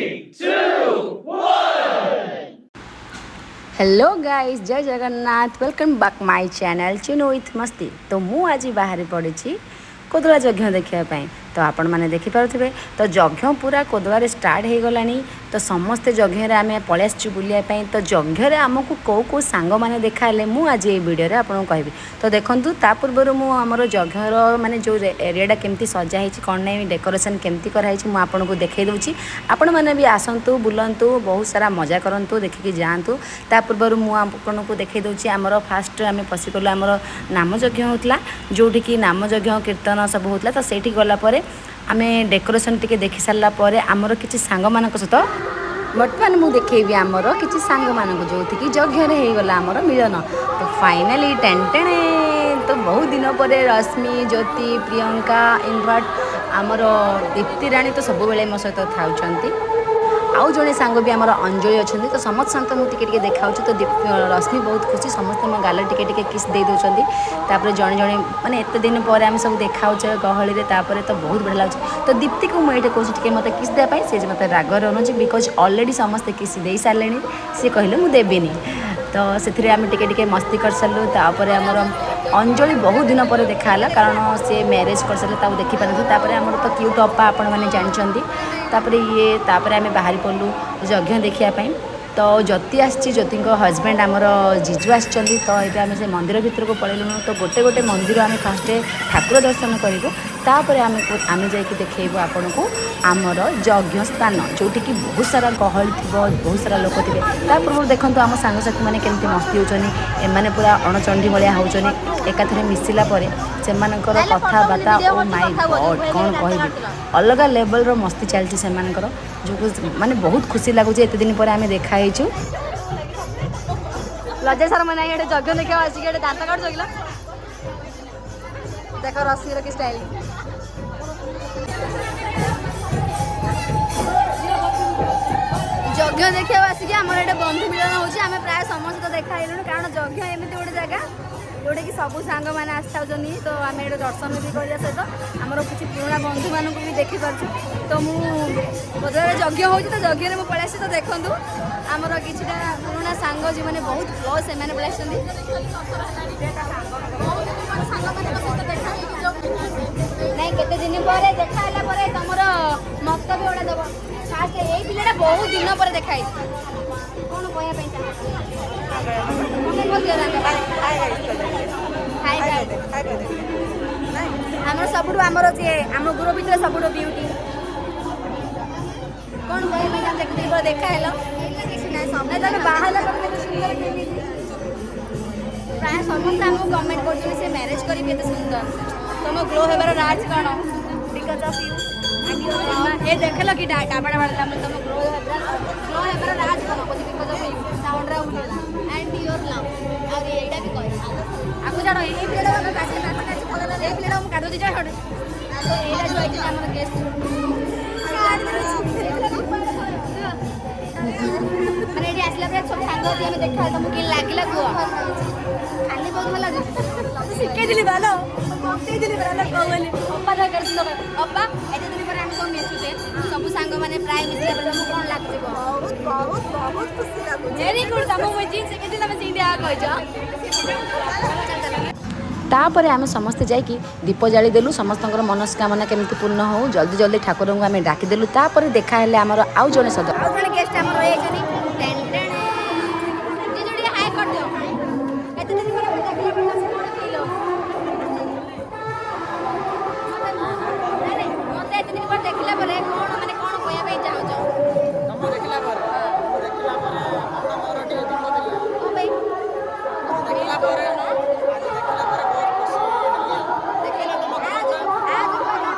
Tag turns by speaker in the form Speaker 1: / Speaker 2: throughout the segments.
Speaker 1: Two, one.
Speaker 2: Hello guys, Jay Jagannath. Welcome back my channel Chinu with ମସ୍ତି। ତ ମୁଁ ଆଜି ବାହାରି ପଡ଼ିଛି କୋଦଳା ଯଜ୍ଞ ଦେଖିବା ପାଇଁ। ତ ଆପଣମାନେ ଦେଖିପାରୁଥିବେ, ତ ଯଜ୍ଞ ପୁରା କୋଦଳାରେ ଷ୍ଟାର୍ଟ ହେଇଗଲାଣି। ତ ସମସ୍ତେ ଯଜ୍ଞରେ ଆମେ ପଳେଇ ଆସିଛୁ ବୁଲିବା ପାଇଁ। ତ ଯଜ୍ଞରେ ଆମକୁ କେଉଁ କେଉଁ ସାଙ୍ଗମାନେ ଦେଖାହେଲେ, ମୁଁ ଆଜି ଏଇ ଭିଡ଼ିଓରେ ଆପଣଙ୍କୁ କହିବି। ତ ଦେଖନ୍ତୁ, ତା ପୂର୍ବରୁ ମୁଁ ଆମର ଯଜ୍ଞର ମାନେ ଯେଉଁ ଏରିଆଟା କେମିତି ସଜା ହେଇଛି, କ'ଣ ନାହିଁ, ଡେକୋରେସନ୍ କେମିତି କରାହେଇଛି, ମୁଁ ଆପଣଙ୍କୁ ଦେଖାଇ ଦେଉଛି। ଆପଣମାନେ ବି ଆସନ୍ତୁ, ବୁଲନ୍ତୁ, ବହୁତ ସାରା ମଜା କରନ୍ତୁ, ଦେଖିକି ଯାଆନ୍ତୁ। ତା ପୂର୍ବରୁ ମୁଁ ଆପଣଙ୍କୁ ଦେଖାଇ ଦେଉଛି, ଆମର ଫାଷ୍ଟ ଆମେ ପଶିଗଲୁ, ଆମର ନାମଯଜ୍ଞ ହେଉଥିଲା, ଯେଉଁଠିକି ନାମଯଜ୍ଞ, କୀର୍ତ୍ତନ ସବୁ ହେଉଥିଲା। ତ ସେଇଠି ଗଲା ପରେ ଆମେ ଡେକୋରେସନ୍ ଟିକେ ଦେଖି ସାରିଲା ପରେ ଆମର କିଛି ସାଙ୍ଗମାନଙ୍କ ସହିତ, ବର୍ତ୍ତମାନ ମୁଁ ଦେଖେଇବି ଆମର କିଛି ସାଙ୍ଗମାନଙ୍କୁ, ଯେଉଁଠିକି ଯଜ୍ଞରେ ହେଇଗଲା ଆମର ମିଳନ। ତ ଫାଇନାଲି ଟେଣ୍ଟେଣେ, ତ ବହୁତ ଦିନ ପରେ ରଶ୍ମି, ଜ୍ୟୋତି, ପ୍ରିୟଙ୍କା, ଇନଫାକ୍ଟ ଆମର ଦୀପ୍ତି ରାଣୀ ତ ସବୁବେଳେ ମୋ ସହିତ ଥାଉଛନ୍ତି। ଆଉ ଜଣେ ସାଙ୍ଗ ବି ଆମର ଅଞ୍ଜଳି ଅଛନ୍ତି। ତ ସମସ୍ତ ସାଙ୍ଗ ମୁଁ ଟିକେ ଟିକେ ଦେଖାଉଛି। ତ ରଶ୍ମି ବହୁତ ଖୁସି, ସମସ୍ତେ ମୋ ଗାଲରେ ଟିକେ ଟିକେ କିସ୍ ଦେଇ ଦେଉଛନ୍ତି। ତାପରେ ଜଣେ ଜଣେ, ମାନେ ଏତେ ଦିନ ପରେ ଆମେ ସବୁ ଦେଖାଉଛେ ଗହଳିରେ, ତାପରେ ତ ବହୁତ ବଢ଼ିଆ ଲାଗୁଛି। ତ ଦୀପ୍ତିକୁ ମୁଁ ଏଇଠି କହୁଛି ଟିକେ ମୋତେ କିସ୍ ଦେବା ପାଇଁ। ସେ ଯେ ମୋତେ ରାଗରେ ରହୁଛି, because already ସମସ୍ତେ କିସ୍ ଦେଇ ସାରିଲେଣି। ସେ କହିଲେ ମୁଁ ଦେବିନି। ତ ସେଥିରେ ଆମେ ଟିକେ ଟିକେ ମସ୍ତି କରିସାରିଲୁ। ତାପରେ ଆମର ଅଞ୍ଜଳି ବହୁତ ଦିନ ପରେ ଦେଖା ହେଲା, କାରଣ ସେ ମ୍ୟାରେଜ୍ କରିସାରିଲେ, ତାକୁ ଦେଖିପାରିନଥିଲୁ। ତାପରେ ଆମର ତ କ୍ୟୁଟ୍ ଅପା, ଆପଣମାନେ ଜାଣିଛନ୍ତି। ତାପରେ ଇଏ, ତାପରେ ଆମେ ବାହାରି ପଡ଼ିଲୁ ଯଜ୍ଞ ଦେଖିବା ପାଇଁ। ତ ଜ୍ୟୋତି ଆସିଛି, ଜ୍ୟୋତିଙ୍କ ହଜବେଣ୍ଡ ଆମର ଜିଜୁ ଆସିଛନ୍ତି। ତ ଏବେ ଆମେ ସେ ମନ୍ଦିର ଭିତରକୁ ପଳେଇଲୁଣୁ। ତ ଗୋଟେ ଗୋଟେ ମନ୍ଦିର ଆମେ ଫାଷ୍ଟ ଠାକୁର ଦର୍ଶନ କରିବୁ, ତାପରେ ଆମେ ଯାଇକି ଦେଖେଇବୁ ଆପଣଙ୍କୁ ଆମର ଯଜ୍ଞ ସ୍ଥାନ, ଯେଉଁଠିକି ବହୁତ ସାରା ଗହଳି ଥିବ, ବହୁତ ସାରା ଲୋକ ଥିବେ। ତା ପୂର୍ବରୁ ଦେଖନ୍ତୁ ଆମ ସାଙ୍ଗସାଥିମାନେ କେମିତି ମସ୍ତି ହେଉଛନ୍ତି। ଏମାନେ ପୁରା ଅଣଚଣ୍ଡୀ ଭଳିଆ ହେଉଛନ୍ତି। ଏକାଥରେ ମିଶିଲା ପରେ ସେମାନଙ୍କର କଥାବାର୍ତ୍ତା, ଓ ମାଇ ଗଡ୍, କ'ଣ କହିବି, ଅଲଗା ଲେଭେଲର ମସ୍ତି ଚାଲିଛି ସେମାନଙ୍କର, ଯେଉଁ ମାନେ ବହୁତ ଖୁସି ଲାଗୁଛି, ଏତେ ଦିନ ପରେ ଆମେ ଦେଖା ହେଇଛୁ।
Speaker 3: ଲଜ୍ଜା ଶରମ ନାହିଁ, ଏଠି ଯଜ୍ଞ ଦେଖିବାକୁ ଆସିକି ଏଠି ଦାନ୍ତ କାଢୁଛ କିଲୋ? ଦେଖ ରଶ୍ମିର କି ଷ୍ଟାଇଲ। ଯଜ୍ଞ ଦେଖିବାକୁ ଆସିକି ଆମର ଏଠି ବନ୍ଧୁ ମିଳନ ହେଉଛି। ଆମେ ପ୍ରାୟ ସମସ୍ତେ ତ ଦେଖା ହେଇଲୁଣି, କାରଣ ଯଜ୍ଞ ଏମିତି ଗୋଟେ ଜାଗା ଯେଉଁଟାକି ସବୁ ସାଙ୍ଗମାନେ ଆସିଥାଉଛନ୍ତି। ତ ଆମେ ଏଠି ଦର୍ଶନ ବି କରିବା ସହିତ ଆମର କିଛି ପୁରୁଣା ବନ୍ଧୁମାନଙ୍କୁ ବି ଦେଖିପାରୁଛୁ। ତ ମୁଁ ବଜାରରେ ଯଜ୍ଞ ହେଉଛି, ତ ଯଜ୍ଞରେ ମୁଁ ପଳେଇ ଆସିଛି। ତ ଦେଖନ୍ତୁ, ଆମର କିଛିଟା ପୁରୁଣା ସାଙ୍ଗ ଯେଉଁମାନେ ବହୁତ କ୍ଲୋଜ୍, ସେମାନେ ପଳେଇ ଆସିଛନ୍ତି। ନାଇଁ, କେତେ ଦିନ ପରେ ଦେଖା ହେଲା ପରେ ତମର ମତ ବି ଗୋଟେ ଦେବ। ଫାଷ୍ଟ ଏଇ ପିଲାଟା ବହୁତ ଦିନ ପରେ ଦେଖା ହେଇଛି, କ'ଣ କହିବା ପାଇଁ ଚାହୁଁଛ? କମେଣ୍ଟ କରିଦିଅ ତାଙ୍କ। ହାଇ। ଆମର ସବୁଠୁ, ଆମର ଯିଏ ଆମ ଗ୍ରୁପ ଭିତରେ ସବୁଠୁ ବିୟୁଟି, କ'ଣ କହିବା ପାଇଁ ଚାହୁଁଛ? କେତେ ଦିନ ପରେ ଦେଖା ହେଲ?
Speaker 4: କିଛି ନାହିଁ।
Speaker 3: ନାଇଁ, ତମେ ବାହାରିଲା ପରେ କେତେ ସୁନ୍ଦର କେମିତି। ପ୍ରାୟ ସମସ୍ତେ ଆମକୁ କମେଣ୍ଟ କରୁଛନ୍ତି, ସେ ମ୍ୟାରେଜ୍ କରିବି ଏତେ ସୁନ୍ଦର, ତମ ଗ୍ଲୋ ହେବାର ରାଜ କ'ଣ?
Speaker 4: Because of you and your love.
Speaker 3: ଏ ଦେଖିଲ କି ଡାବାଟା ବାଡ଼ିଲା। ତମ ଗ୍ଲୋ ହେବାର ରାଜ କ'ଣ? କହୁଛି because of you. ସାଉଣ୍ଡରେ ଉଠିଲା।
Speaker 4: And your love. ଆହୁରି ଏଇଟା ବି କହିବି।
Speaker 3: ଆକୁ ଛାଡ଼, ଏଇ ପିଲାଟା ଆମେ କାଟି, ଏଇ ପିଲାଟା ମୁଁ କାଟୁଛି। ଛାଡ଼, ଏଇଟା ଯୋଉ ଆଇଛନ୍ତି ଆମର ଗେଷ୍ଟ, ମାନେ ଏଠି ଆସିଲା ପରେ ସବୁ ସାଙ୍ଗ ଆମେ ଦେଖା, ତମକୁ କେମିତି ଲାଗିଲା କୁହ?
Speaker 4: ଖାଲି ବହୁତ ଭଲ ଲାଗୁଛି।
Speaker 3: ଶିଖେଇଥିଲି ବାଲ, ବତେଇଥିଲି ବାଲ, କହିଲି ଅପା ଦରକାର। ଅପା, ଏତେ ଦିନ ପରେ ଆମେ ସବୁ ମିଶୁଛେ, ସବୁ ସାଙ୍ଗମାନେ ପ୍ରାୟ ମିଶିଲା ପରେ ତମକୁ କ'ଣ ଲାଗୁଛି କୁହ?
Speaker 4: ବହୁତ ବହୁତ ବହୁତ ଖୁସି ଲାଗୁଛି।
Speaker 3: Very good. ତମକୁ ମୁଁ ଜିନ୍ସ ଶିଖେଇଥିଲି, ତମେ ସେମିତି କହିଛ।
Speaker 2: ତାପରେ ଆମେ ସମସ୍ତେ ଯାଇକି ଦୀପ ଜାଳିଦେଲୁ, ସମସ୍ତଙ୍କର ମନସ୍କାମନା କେମିତି ପୂର୍ଣ୍ଣ ହଉ, ଜଲ୍ଦି ଜଲ୍ଦି ଠାକୁରଙ୍କୁ ଆମେ ଡାକିଦେଲୁ। ତାପରେ ଦେଖା ହେଲେ ଆମର ଆଉ ଜଣେ ସଦସ୍ୟ।
Speaker 3: ଆଉ ଜଣେ ଗେଷ୍ଟ ଆମର ରହିଯାଇଛନ୍ତି। Ten ten. ଜିଜୁ, ଟିକେ ହାଇ କରିଦିଅ। ଏତେ ଦିନ ପରେ ଦେଖିଲା ପରେ ତମକୁ କ'ଣ ଫିଲ୍ ହଉଛି? ନାଇଁ, ମତେ ଏତେ ଦିନ ପରେ ଦେଖିଲା ପରେ କ'ଣ, ମାନେ କ'ଣ କହିବା ପାଇଁ ଚାହୁଁଛ?
Speaker 5: ତମ ଦେଖିଲା ପରେ, ମୁଁ ଦେଖିଲା ପରେ ମନ ମୋର ଟିକେ ଦୁଃଖ ଥିଲା।
Speaker 3: କ'ଣ ପାଇଁ?
Speaker 5: ତମ ଦେଖିଲା ପରେ, ଆଜି ଦେଖିଲା ପରେ ବହୁତ ଖୁସି ହେଲି। ଦେଖିଲା ତମ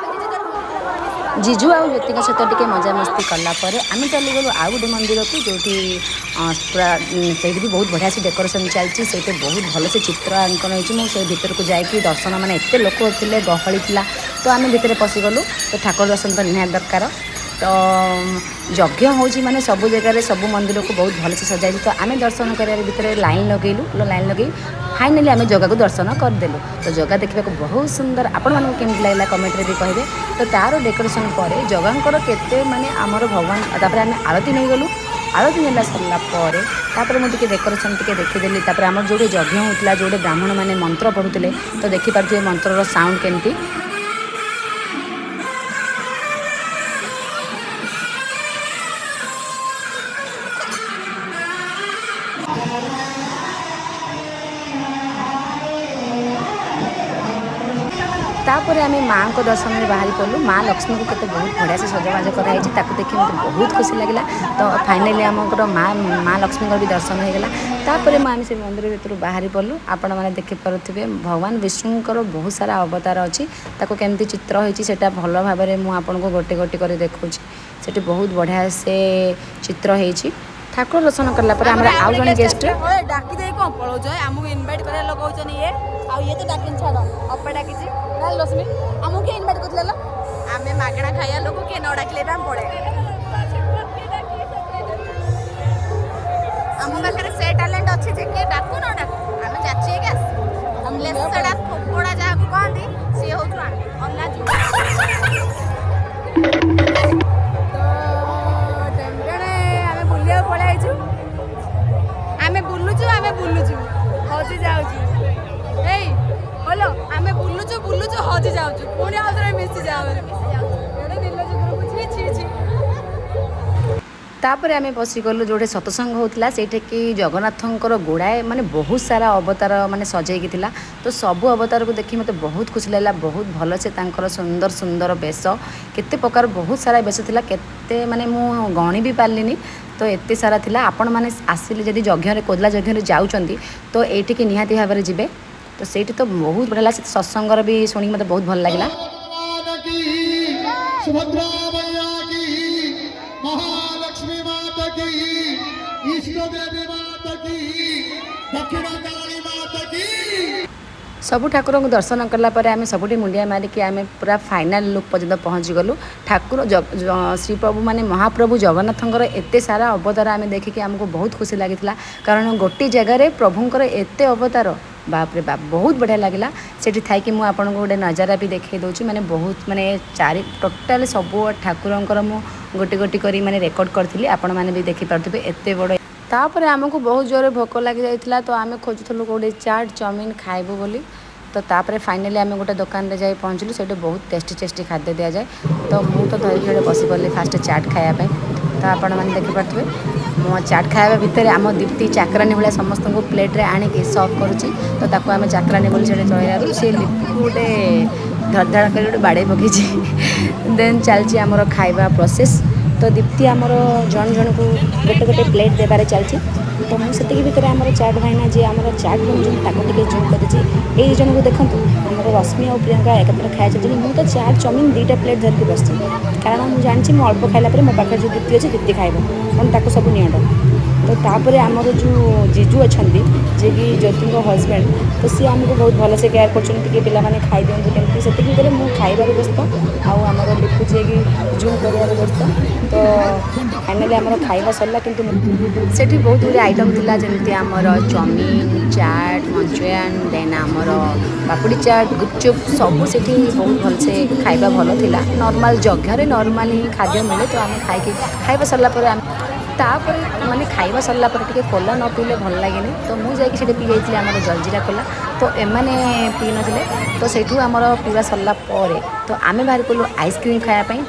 Speaker 2: ଜିଜୁ ଆଉ ଜ୍ୟୋତିଙ୍କ ସହିତ ଟିକେ ମଜାମସ୍ତି କଲା ପରେ ଆମେ ଚାଲିଗଲୁ ଆଉ ଗୋଟେ ମନ୍ଦିରକୁ, ଯେଉଁଠି ପୁରା ସେଇଠି ବି ବହୁତ ବଢ଼ିଆ ସେ ଡେକୋରେସନ୍ ଚାଲିଛି। ସେଇଠି ବହୁତ ଭଲସେ ଚିତ୍ର ଅଙ୍କନ ହେଇଛି। ମୁଁ ସେଇ ଭିତରକୁ ଯାଇକି ଦର୍ଶନ, ମାନେ ଏତେ ଲୋକ ଥିଲେ, ଗହଳି ଥିଲା, ତ ଆମେ ଭିତରେ ପଶିଗଲୁ। ତ ଠାକୁର ଦର୍ଶନ ତ ନିହାତି ଦରକାର। ତ ଯଜ୍ଞ ହେଉଛି ମାନେ ସବୁ ଜାଗାରେ ସବୁ ମନ୍ଦିରକୁ ବହୁତ ଭଲସେ ସଜାଯାଇଛି। ତ ଆମେ ଦର୍ଶନ କରିବା ଭିତରେ ଲାଇନ୍ ଲଗେଇଲୁ। ଲାଇନ୍ ଲଗେଇ ଫାଇନାଲି ଆମେ ଜଗାକୁ ଦର୍ଶନ କରିଦେଲୁ। ତ ଜଗା ଦେଖିବାକୁ ବହୁତ ସୁନ୍ଦର। ଆପଣମାନଙ୍କୁ କେମିତି ଲାଗିଲା, କମେଣ୍ଟରେ ବି କହିବେ। ତ ତାର ଡେକୋରେସନ୍ ପରେ ଜଗାଙ୍କର କେତେ ମାନେ ଆମର ଭଗବାନ, ତାପରେ ଆମେ ଆଳତି ନେଇଗଲୁ। ଆଳତି ନେଲା ସରିଲା ପରେ ତାପରେ ମୁଁ ଟିକେ ଡେକୋରେସନ୍ ଟିକେ ଦେଖିଦେଲି। ତାପରେ ଆମର ଯେଉଁଠି ଯଜ୍ଞ ହେଉଥିଲା, ଯେଉଁଠି ବ୍ରାହ୍ମଣମାନେ ମନ୍ତ୍ର ପଢ଼ୁଥିଲେ, ତ ଦେଖିପାରୁଥିବେ ମନ୍ତ୍ରର ସାଉଣ୍ଡ କେମିତି। ତାପରେ ଆମେ ମାଆଙ୍କ ଦର୍ଶନରେ ବାହାରି ପଡ଼ିଲୁ। ମା ଲକ୍ଷ୍ମୀଙ୍କୁ କେତେ ବହୁତ ବଢ଼ିଆ ସେ ସଜବାଜ କରାହେଇଛି, ତାକୁ ଦେଖି ମୋତେ ବହୁତ ଖୁସି ଲାଗିଲା। ତ ଫାଇନାଲି ଆମଙ୍କର ମା ଲକ୍ଷ୍ମୀଙ୍କର ବି ଦର୍ଶନ ହେଇଗଲା। ତାପରେ ମୁଁ ଆମେ ସେ ମନ୍ଦିର ଭିତରୁ ବାହାରି ପଡ଼ିଲୁ। ଆପଣମାନେ ଦେଖିପାରୁଥିବେ, ଭଗବାନ ବିଷ୍ଣୁଙ୍କର ବହୁତ ସାରା ଅବତାର ଅଛି। ତାକୁ କେମିତି ଚିତ୍ର ହେଇଛି, ସେଇଟା ଭଲ ଭାବରେ ମୁଁ ଆପଣଙ୍କୁ ଗୋଟେ ଗୋଟେ କରି ଦେଖାଉଛି। ସେଠି ବହୁତ ବଢ଼ିଆ ସେ ଚିତ୍ର ହେଇଛି। ଠାକୁର ଦର୍ଶନ କଲା ପରେ ଆମର ଆଉ ଜଣେ ଗେଷ୍ଟ
Speaker 3: ଡାକି ଦେଇ କ'ଣ ପଳଉଛ? ଆମକୁ ଇନଭାଇଟ୍ କରିବା ଲୋକ ହଉଛନ୍ତି ଇଏ ଆଉ ଇଏ ତ ଡାକିନି, ଛାଡ଼, ଅପା ଡାକିଛି ନା। ଲକ୍ଷ୍ମୀ, ଆମକୁ କିଏ ଇନଭାଇଟ୍ କରିଥିଲା ଲୋ?
Speaker 4: ଆମେ ମାଗଣା ଖାଇବା ଲୋକ, କିଏ ନ ଡାକିଲେ ବି ଆମେ ପଳେଇବା। ଆମ ପାଖରେ ସେ ଟ୍ୟାଲେଣ୍ଟ ଅଛି ଯେ କିଏ ଡାକୁ ନ ଡାକୁ ଆମେ ଯାଚି ହେଇକି ଆସିବୁ। ଲେସଡ଼ା ଫୋପଡ଼ା ଯାହାକୁ କହନ୍ତି, ସିଏ ହଉଛୁ ଆମେ ଅଲାଜୁ।
Speaker 3: ତ ଜଣେ ଆମେ ବୁଲିବାକୁ ପଳେଇ ଆଇଛୁ। ଆମେ ବୁଲୁଛୁ, ଆମେ ବୁଲୁଛୁ, ହଜି ଯାଉଛୁ। ଏଇ ହଲୋ, ଆମେ ବୁଲୁଛୁ ବୁଲୁଛୁ, ହଜି ଯାଉଛୁ, ପୁଣି ଆଉ ଥରେ ମିଶି ଯାଉ। ଏଡ଼େ ନିର୍ଲଜ୍ଜ ଗ୍ରୁପ, ଛି ଛି ଛି।
Speaker 2: ତାପରେ ଆମେ ପଶିଗଲୁ ଯେଉଁଠି ସତସଙ୍ଗ ହେଉଥିଲା। ସେଇଠିକି ଜଗନ୍ନାଥଙ୍କର ଗୁଡ଼ାଏ ମାନେ ବହୁତ ସାରା ଅବତାର ମାନେ ସଜେଇକି ଥିଲା। ତ ସବୁ ଅବତାରକୁ ଦେଖି ମୋତେ ବହୁତ ଖୁସି ଲାଗିଲା। ବହୁତ ଭଲସେ ତାଙ୍କର ସୁନ୍ଦର ସୁନ୍ଦର ବେଶ, କେତେ ପ୍ରକାର ବହୁତ ସାରା ବେଶ ଥିଲା, କେତେ ମାନେ ମୁଁ ଗଣି ବି ପାରିଲିନି। ତ ଏତେ ସାରା ଥିଲା। ଆପଣମାନେ ଆସିଲେ ଯଦି ଯଜ୍ଞରେ, କୋଦଲା ଯଜ୍ଞରେ ଯାଉଛନ୍ତି, ତ ଏଇଠିକି ନିହାତି ଭାବରେ ଯିବେ। ତ ସେଇଠି ତ ବହୁତ ବଢ଼ିଆ ହେଲା। ସେ ସତ୍ସଙ୍ଗର ବି ଶୁଣିକି ମୋତେ ବହୁତ ଭଲ ଲାଗିଲା।
Speaker 1: भगवान की, सुभद्रा मैया की, महालक्ष्मी माता की, इष्ट देवी माता की, दक्षिणा काली माता की।
Speaker 2: ସବୁ ଠାକୁରଙ୍କୁ ଦର୍ଶନ କଲା ପରେ ଆମେ ସବୁଠି ମୁଣ୍ଡିଆ ମାରିକି ଆମେ ପୁରା ଫାଇନାଲ୍ ଲୁକ୍ ପର୍ଯ୍ୟନ୍ତ ପହଞ୍ଚିଗଲୁ। ଠାକୁର ଶ୍ରୀ ପ୍ରଭୁ ମାନେ ମହାପ୍ରଭୁ ଜଗନ୍ନାଥଙ୍କର ଏତେ ସାରା ଅବତାର ଆମେ ଦେଖିକି ଆମକୁ ବହୁତ ଖୁସି ଲାଗିଥିଲା, କାରଣ ଗୋଟିଏ ଜାଗାରେ ପ୍ରଭୁଙ୍କର ଏତେ ଅବତାର, ବାପରେ ବାପ, ବହୁତ ବଢ଼ିଆ ଲାଗିଲା। ସେଠି ଥାଇକି ମୁଁ ଆପଣଙ୍କୁ ଗୋଟେ ନଜାରା ବି ଦେଖାଇ ଦେଉଛି। ମାନେ ବହୁତ ମାନେ ଚାରି ଟୋଟାଲ୍ ସବୁ ଠାକୁରଙ୍କର ମୁଁ ଗୋଟେ ଗୋଟେ କରି ମାନେ ରେକର୍ଡ଼ କରିଥିଲି। ଆପଣମାନେ ବି ଦେଖିପାରୁଥିବେ ଏତେ ବଡ଼। ତାପରେ ଆମକୁ ବହୁତ ଜୋରରେ ଭୋକ ଲାଗିଯାଇଥିଲା। ତ ଆମେ ଖୋଜୁଥିଲୁ କେଉଁଠି ଚାଟ୍ ଚାଉମିନ୍ ଖାଇବୁ ବୋଲି। ତ ତାପରେ ଫାଇନାଲି ଆମେ ଗୋଟେ ଦୋକାନରେ ଯାଇ ପହଞ୍ଚିଲୁ। ସେଇଠି ବହୁତ ଟେଷ୍ଟି ଟେଷ୍ଟି ଖାଦ୍ୟ ଦିଆଯାଏ। ତ ମୁଁ ତ ଧରିକି ଗୋଟେ ବସି ପଡ଼ିଲି ଫାଷ୍ଟ ଚାଟ୍ ଖାଇବା ପାଇଁ। ତ ଆପଣମାନେ ଦେଖିପାରୁଥିବେ, ମୋ ଚାଟ୍ ଖାଇବା ଭିତରେ ଆମ ଦୀପ୍ତି ଚାକରାନୀ ଭଳିଆ ସମସ୍ତଙ୍କୁ ପ୍ଲେଟ୍ରେ ଆଣିକି ସର୍ଭ କରୁଛି। ତ ତାକୁ ଆମେ ଚାକରାନୀ ବୋଲି ସେଠି ଚଳେଇବାରୁ ସେ ଲିପିକୁ ଗୋଟେ ଧଡ଼ ଧଡ଼ କରି ଗୋଟେ ବାଡ଼େଇ ପକେଇଛି। ଦେନ୍ ଚାଲିଛି ଆମର ଖାଇବା ପ୍ରୋସେସ୍। ତ ଦୀପ୍ତି ଆମର ଜଣ ଜଣକୁ ଗୋଟେ ଗୋଟେ ପ୍ଲେଟ୍ ଦେବାରେ ଚାଲିଛି। ତ ମୁଁ ସେତିକି ଭିତରେ ଆମର ଚାଟ୍ ଭାଇନା ଯିଏ ଆମର ଚାଟ୍ ବନଉଛନ୍ତି, ତାକୁ ଟିକେ ଜୁମ୍ କରିଦେଇଛି। ଏଇ ଦୁଇ ଜଣଙ୍କୁ ଦେଖନ୍ତୁ, ଆମର ରଶ୍ମି ଆଉ ପ୍ରିୟଙ୍କା ଏକାଥରେ ଖାଇବା ଚାଲିଛନ୍ତି। ମୁଁ ତ ଚାଟ୍ ଚାଉମିନ୍ ଦୁଇଟା ପ୍ଲେଟ୍ ଧରିକି ବସିଛି, କାରଣ ମୁଁ ଜାଣିଛି ମୁଁ ଅଳ୍ପ ଖାଇଲା ପରେ ମୋ ପାଖରେ ଯେଉଁ ଦୀପ୍ତି ଅଛି, ଦୀପ୍ତି ଖାଇବ, କାରଣ ତାକୁ ସବୁ ନିଅଣ୍ଟ। ତ ତାପରେ ଆମର ଯେଉଁ ଜିଜୁ ଅଛନ୍ତି, ଯିଏକି ଜ୍ୟୋତିଙ୍କ ହଜବେଣ୍ଡ, ତ ସିଏ ଆମକୁ ବହୁତ ଭଲସେ କେୟାର କରୁଛନ୍ତି, ଟିକେ ପିଲାମାନେ ଖାଇଦିଅନ୍ତୁ କେମିତି। ସେତିକି ଭିତରେ ମୁଁ ଖାଇବାରେ ବ୍ୟସ୍ତ ଆଉ ଆମର ଲିପୁ ଯିଏକି ଜୁମ୍ କରିବାରେ ବ୍ୟସ୍ତ। ତ ଫାଇନାଲି ଆମର ଖାଇବା ସରିଲା। କିନ୍ତୁ ସେଠି ବହୁତ ଗୁଡ଼ିଏ ଆଇଟମ୍ ଥିଲା, ଯେମିତି ଆମର ଚାଉମିନ୍, ଚାଟ୍, ମଞ୍ଚୁରିଆନ୍, ଦେନ୍ ଆମର ପାପୁଡ଼ି ଚାଟ୍, ଗୁପଚୁପ୍, ସବୁ ସେଠି ବହୁତ ଭଲସେ ଖାଇବା ଭଲ ଥିଲା। ନର୍ମାଲ୍ ଯଜ୍ଞରେ ନର୍ମାଲ୍ ହିଁ ଖାଦ୍ୟ ମିଳେ। ତ ଆମେ ଖାଇକି ଖାଇବା ସରିଲା ପରେ ଆମେ ତାପରେ ମାନେ ଖାଇବା ସରିଲା ପରେ ଟିକେ କୋଲା ନ ପିଇଲେ ଭଲ ଲାଗେନି। ତ ମୁଁ ଯାଇକି ସେଠି ପିଇ ଯାଇଥିଲି ଆମର ଜଲଜିରା କୋଲା। ତ ଏମାନେ ପିଇନଥିଲେ। ତ ସେଇଠୁ ଆମର ପିଇବା ସରିଲା ପରେ ତ ଆମେ ବାହାରି ପଡ଼ିଲୁ ଆଇସ୍କ୍ରିମ୍ ଖାଇବା ପାଇଁ।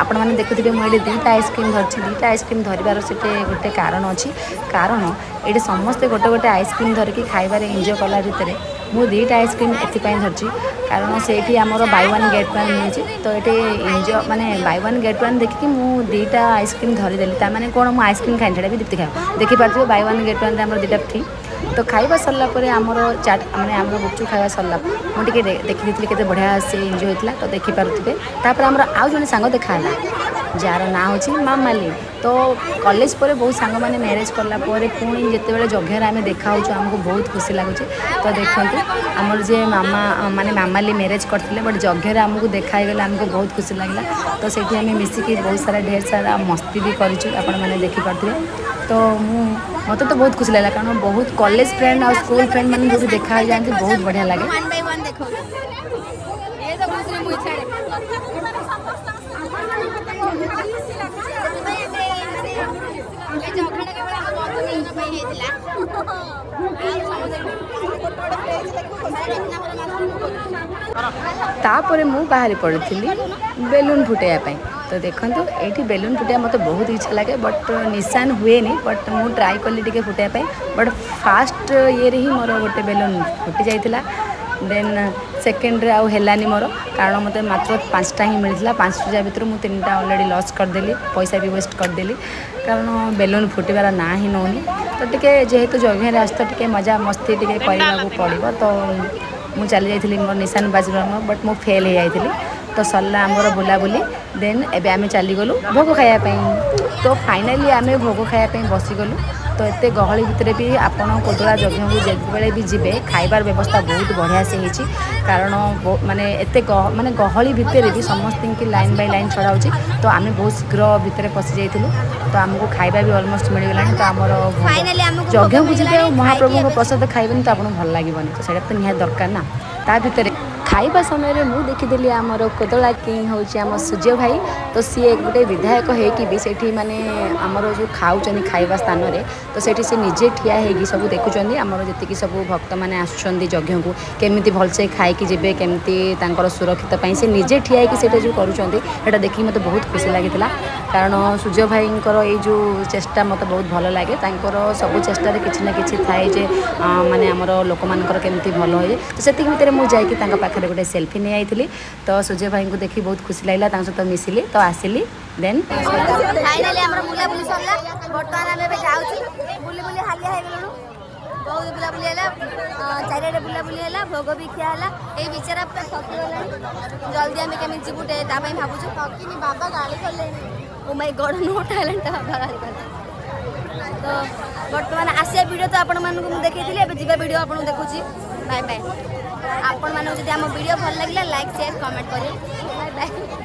Speaker 2: ଆପଣମାନେ ଦେଖୁଥିବେ, ମୁଁ ଏଠି ଦୁଇଟା ଆଇସ୍କ୍ରିମ୍ ଧରିଛି। ଦୁଇଟା ଆଇସ୍କ୍ରିମ୍ ଧରିବାର ସେଠି ଗୋଟେ କାରଣ ଅଛି, କାରଣ ଏଠି ସମସ୍ତେ ଗୋଟେ ଗୋଟେ ଆଇସ୍କ୍ରିମ୍ ଧରିକି ଖାଇବାରେ ଏନ୍ଜୟ କଲା ଭିତରେ ମୁଁ ଦୁଇଟା ଆଇସ୍କ୍ରିମ୍ ଏଥିପାଇଁ ଧରିଛି, କାରଣ ସେଇଠି ଆମର ବାଇ ୱାନ୍ ଗେଟ୍ ୱାନ୍ ମିଳୁଛି। ତ ଏଠି ଏନ୍ଜୟ ମାନେ ବାଇ ୱାନ୍ ଗେଟ୍ ୱାନ୍ ଦେଖିକି ମୁଁ ଦୁଇଟା ଆଇସ୍କ୍ରିମ୍ ଧରିଦେଲି। ତାମାନେ କ'ଣ, ମୁଁ ଆଇସ୍କ୍ରିମ୍ ଖାଇନି, ସେଇଟା ବି ଦୀପ୍ତି ଖାଇବ। ଦେଖିପାରୁଥିବେ, ବାଇ ୱାନ୍ ଗେଟ୍ ୱାନ୍ରେ ଆମର ଦୁଇଟା ଫ୍ରି। ତ ଖାଇବା ସରିଲା ପରେ ଆମର ଚାଟ୍ ମାନେ ଆମର ଗୁପଚୁପ୍ ଖାଇବା ସରିଲା, ମୁଁ ଟିକେ ଦେଖିଦେଇଥିଲି କେତେ ବଢ଼ିଆ ସେ ଏନ୍ଜୟ ହେଇଥିଲା। ତ ଦେଖିପାରୁଥିବେ, ତାପରେ ଆମର ଆଉ ଜଣେ ସାଙ୍ଗ ଦେଖା ହେଲା। ଯାହାର ନାଁ ହେଉଛି ମାମାଲି। ତ କଲେଜ ପରେ ବହୁତ ସାଙ୍ଗମାନେ ମ୍ୟାରେଜ୍ କଲା ପରେ ପୁଣି ଯେତେବେଳେ ଯଜ୍ଞରେ ଆମେ ଦେଖା ହେଉଛୁ, ଆମକୁ ବହୁତ ଖୁସି ଲାଗୁଛି। ତ ଦେଖନ୍ତୁ, ଆମର ଯିଏ ମାମା ମାନେ ମାମାଲି ମ୍ୟାରେଜ୍ କରିଥିଲେ, ବଟ୍ ଯଜ୍ଞରେ ଆମକୁ ଦେଖା ହେଇଗଲେ ଆମକୁ ବହୁତ ଖୁସି ଲାଗିଲା। ତ ସେଇଠି ଆମେ ମିଶିକି ବହୁତ ସାରା, ଢେର ସାରା ମସ୍ତି ବି କରିଛୁ, ଆପଣମାନେ ଦେଖିପାରୁଥିବେ। ତ ମୋତେ ତ ବହୁତ ଖୁସି ଲାଗିଲା, କାରଣ ବହୁତ କଲେଜ ଫ୍ରେଣ୍ଡ ଆଉ ସ୍କୁଲ ଫ୍ରେଣ୍ଡ ମାନେ ଯେଉଁଠି ଦେଖା ହେଇଯାଆନ୍ତି, ବହୁତ ବଢ଼ିଆ ଲାଗେ।
Speaker 3: ୱାନ୍ ବାଇ ୱାନ୍ ଦେଖାଉଛି। ଏ ତ ଖୁସିରେ ମୁଁ ଛାଡ଼େ।
Speaker 4: ସେଥିପାଇଁ ଆମେ ମାନେ ଏ ଯଜ୍ଞଟା କେବଳ ଆମ ବନ୍ଧୁ ମିଳନ ପାଇଁ ହେଇଥିଲା। ଆଉ ସମସ୍ତେ ରତ୍ନାକର ମାସକୁ।
Speaker 2: ତାପରେ ମୁଁ ବାହାରି ପଡ଼ିଥିଲି ବେଲୁନ୍ ଫୁଟାଇବା ପାଇଁ। ତ ଦେଖନ୍ତୁ, ଏଇଠି ବେଲୁନ୍ ଫୁଟାଇବା ମୋତେ ବହୁତ ଇଚ୍ଛା ଲାଗେ, ବଟ୍ ନିଶାନ ହୁଏନି। ବଟ୍ ମୁଁ ଟ୍ରାଏ କଲି ଟିକେ ଫୁଟାଇବା ପାଇଁ, ବଟ୍ ଫାଷ୍ଟ ଇଏରେ ହିଁ ମୋର ଗୋଟେ ବେଲୁନ୍ ଫୁଟି ଯାଇଥିଲା। ଦେନ୍ ସେକେଣ୍ଡରେ ଆଉ ହେଲାନି ମୋର, କାରଣ ମୋତେ ମାତ୍ର 5ଟା ହିଁ ମିଳିଥିଲା। 5ଟା ଭିତରୁ ମୁଁ ତିନିଟା ଅଲରେଡ଼ି ଲସ୍ କରିଦେଲି, ପଇସା ବି ୱେଷ୍ଟ କରିଦେଲି, କାରଣ ବେଲୁନ୍ ଫୁଟିବାର ନାଁ ହିଁ ନେଉନି। ତ ଟିକେ ଯେହେତୁ ଯଜ୍ଞରେ ଆସୁଛି, ତ ଟିକେ ମଜା ମସ୍ତି ଟିକେ କରିବାକୁ ପଡ଼ିବ। ତ ମୁଁ ଚାଲି ଯାଇଥିଲି ମୋର ନିଶାନ ବାଜିବାର, ବଟ୍ ମୁଁ ଫେଲ୍ ହେଇଯାଇଥିଲି। ତ ସରିଲା ଆମର ବୁଲାବୁଲି। ଦେନ୍ ଏବେ ଆମେ ଚାଲିଗଲୁ ଭୋଗ ଖାଇବା ପାଇଁ। ତ ଫାଇନାଲି ଆମେ ଭୋଗ ଖାଇବା ପାଇଁ ବସିଗଲୁ। ତ ଏତେ ଗହଳି ଭିତରେ ବି ଆପଣ କୋଦଳା ଯଜ୍ଞକୁ ଯେତେବେଳେ ବି ଯିବେ, ଖାଇବାର ବ୍ୟବସ୍ଥା ବହୁତ ବଢ଼ିଆ ସେ ହେଇଛି, କାରଣ ମାନେ ଏତେ ମାନେ ଗହଳି ଭିତରେ ବି ସମସ୍ତଙ୍କୁ ଲାଇନ୍ ବାଇ ଲାଇନ୍ ଛଡ଼ା ହେଉଛି। ତ ଆମେ ବହୁତ ଶୀଘ୍ର ଭିତରେ ପଶି ଯାଇଥିଲୁ, ତ ଆମକୁ ଖାଇବା ବି ଅଲମୋଷ୍ଟ ମିଳିଗଲାଣି। ତ ଆମର ଭୋଗ
Speaker 3: Finally ଆମକୁ ଭୋଗ
Speaker 2: ଯଜ୍ଞକୁ ଯିବେ ଆଉ
Speaker 3: ମିଳିଗଲାଣି,
Speaker 2: ମହାପ୍ରଭୁଙ୍କ
Speaker 3: ଖାଇକି ଏବେ
Speaker 2: ପ୍ରସାଦ ଖାଇବେନି ତ ଆପଣଙ୍କୁ ଭଲ ଲାଗିବନି। ତ ସେଇଟା ତ ନିହାତି ଦରକାର ନା। ତା ଭିତରେ ଖାଇବା ସମୟରେ ମୁଁ ଦେଖିଦେଲି ଆମର କୋଦଳା କିଙ୍ଗ ହେଉଛି ଆମ ସୂର୍ଯ୍ୟ ଭାଇ। ତ ସିଏ ଗୋଟେ ବିଧାୟକ ହେଇକି ବି ସେଇଠି ମାନେ ଆମର ଯେଉଁ ଖାଉଛନ୍ତି ଖାଇବା ସ୍ଥାନରେ, ତ ସେଇଠି ସେ ନିଜେ ଠିଆ ହେଇକି ସବୁ ଦେଖୁଛନ୍ତି, ଆମର ଯେତିକି ସବୁ ଭକ୍ତମାନେ ଆସୁଛନ୍ତି ଯଜ୍ଞକୁ, କେମିତି ଭଲସେ ଖାଇକି ଯିବେ, କେମିତି ତାଙ୍କର ସୁରକ୍ଷିତ ପାଇଁ ସେ ନିଜେ ଠିଆ ହେଇକି ସେଇଟା ଯେଉଁ କରୁଛନ୍ତି, ସେଇଟା ଦେଖିକି ମୋତେ ବହୁତ ଖୁସି ଲାଗିଥିଲା। କାରଣ ସୂର୍ଯ୍ୟ ଭାଇଙ୍କର ଏଇ ଯେଉଁ ଚେଷ୍ଟା ମୋତେ ବହୁତ ଭଲ ଲାଗେ। ତାଙ୍କର ସବୁ ଚେଷ୍ଟାରେ କିଛି ନା କିଛି ଥାଏ ଯେ ମାନେ ଆମର ଲୋକମାନଙ୍କର କେମିତି ଭଲ ହୁଏ। ତ ସେତିକି ଭିତରେ ମୁଁ ଯାଇକି ତାଙ୍କ ପାଖରେ ଗୋଟେ ସେଲ୍ଫି ନେଇଯାଇଥିଲି। ତ ସୂର୍ଯ୍ୟ ଭାଇଙ୍କୁ ଦେଖି ବହୁତ ଖୁସି ଲାଗିଲା, ତାଙ୍କ ସହିତ ମିଶିଲି, ତ ଆସିଲି ଦେନ୍।
Speaker 3: ଫାଇନାଲି ଆମର ବୁଲାବୁଲି ସରିଲା। ବର୍ତ୍ତମାନ ଆମେ ଏବେ ଯାଉଛୁ। ବୁଲି ବୁଲି ହାଲିଆ ହେଇଗଲୁଣୁ। ବହୁତ ବୁଲାବୁଲି ହେଲା, ଚାରିଆଡ଼େ ବୁଲାବୁଲି ହେଲା, ଭୋଗ ବି ଖିଆ ହେଲା। ଏଇ ବିଚାରା ପୁରା ଥକି ଗଲାଣି। ଜଲ୍ଦି ଆମେ କେମିତି ଯିବୁ ତା ପାଇଁ ଭାବୁଛୁ।
Speaker 4: ଥକିନି, ବାବା ଗାଳି କଲେଣି।
Speaker 3: ଓ ମାଇ ଗଡ୍, 9ଟା ହେଲାଣି, ତା ବାବା ଗାଳି କଲେ। ତ ବର୍ତ୍ତମାନ ଆସିବା ଭିଡ଼ିଓ ତ ଆପଣମାନଙ୍କୁ ମୁଁ ଦେଖେଇଥିଲି, ଏବେ ଯିବା ଭିଡ଼ିଓ ଆପଣଙ୍କୁ ଦେଖୁଛି। Bye bye. ଆପଣମାନଙ୍କୁ ଯଦି ଆମ ଭିଡ଼ିଓ ଭଲ ଲାଗିଲା, ଲାଇକ୍, ସେୟାର, କମେଣ୍ଟ କରିବେ। Bye bye.